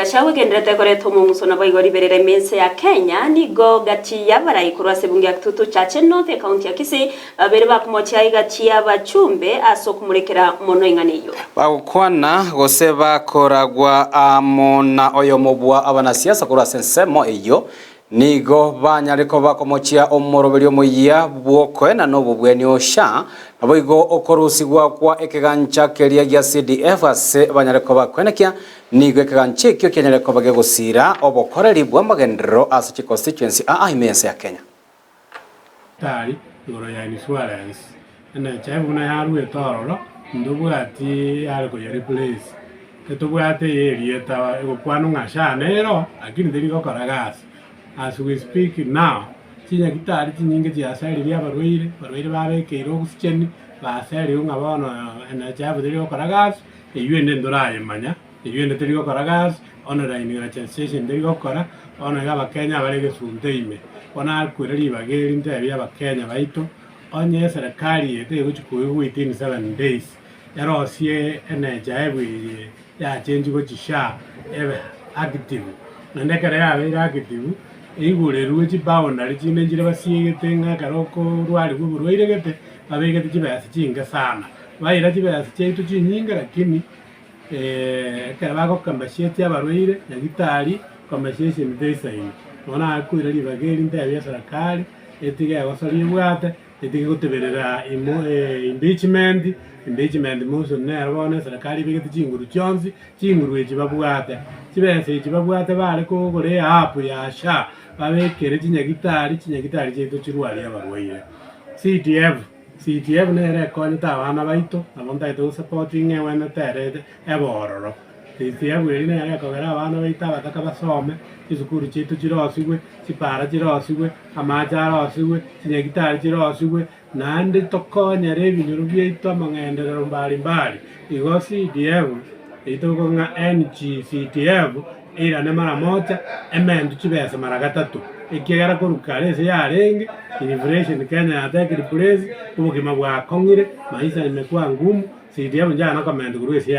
Gachagua egendererete koreta omong'uso naboigo riberera ime ense ya Kenya nigo gati y'abarai korwa ase ebunge ya Kitutu Chache North ecounty ya Kisii babere bakomochia egati y'abachumbe ase okomorekera mono eng'ana eyio. Bagokwana gose bakoragwa amo na oyomo bwa abanasiasa korwa ase ensemo eyio, Nigo banyare koba komochia omoroberi omoyia bw'okoena nobobweni o SHA, naboigo okorusigwa kwa ekegancha keria gia CDF ase banyare koba koenekia nigo ekegancha ekio kianyare koba gegosiira obokoreri bw'amagenderero ase chiconstituency aa ime y'ense ya Kenya. Tari igoro ya insurance, NHIF buna yaruete ororo, ntobwati are koye replace, etobwate eye erieta egokwanwa ng'a SHA nero lakini teri gokora gasi. As we speak now, chinyagitari chinyinge chiaseririe abarwaire, abarwaire babekeire oxygen, baserigwe ng'a bono NHIF teri gokora gasi, eywo ende ntorayemanya, eywo ende teri gokora gasi, online registration teri gokora, bono iga abakenya abare egesunte ime. Bono nakwire ribaga eri ntebie abakenya baito, onye eserekari eye tegochi koigwa within 7 days, erosie NHIF eye yachenchi gochi SHA ebe active, naende ekero yabeire active, eigorerwe chiboundary chinde nchire basiegete ng'a ekero okorwariwa oborwaire gete, babegete chibesa chinke sana. Baira chibesa chiaito chinyinge lakini ekero bagocompensate abarwaire nyagetari compensation teisaini. Bono nakoira ribaga eri ntebie eserekari, etige egosoria ebwate, etige goteberera imo impeachment, impeachment motion nero bono eserekari ebegete chinguru chionsi, chinguru echi babwate, chibesa echi babwate bare kogora eapp ya SHA, babekere chinyagitari, chinyagitari chiaito chirwarie abarwaire. CDF, CDF nere ekonyete abana baito, nabo ntagete gosupport ng'a egwenerete ere ebe ororo. CDF eri nere ekogera abana baito abataka basome, chisukuru chiaito chirosigwe, chipara chirosigwe, amache arosigwe, chinyagitari chirosigwe, naende tokonyere ebinyoro biaito amang'enderero mbari mbari. Igo CDF, eyio togokora ng'a NGCDF, eirane mara moja, ementwe chibesa mara gatato, ekiagera korwa kare ase yarenge, inflation Kenya yatekire place, obogima bwakong'ire, maisha imekuwa ngumu, CDF nchana komentwa korwa ase.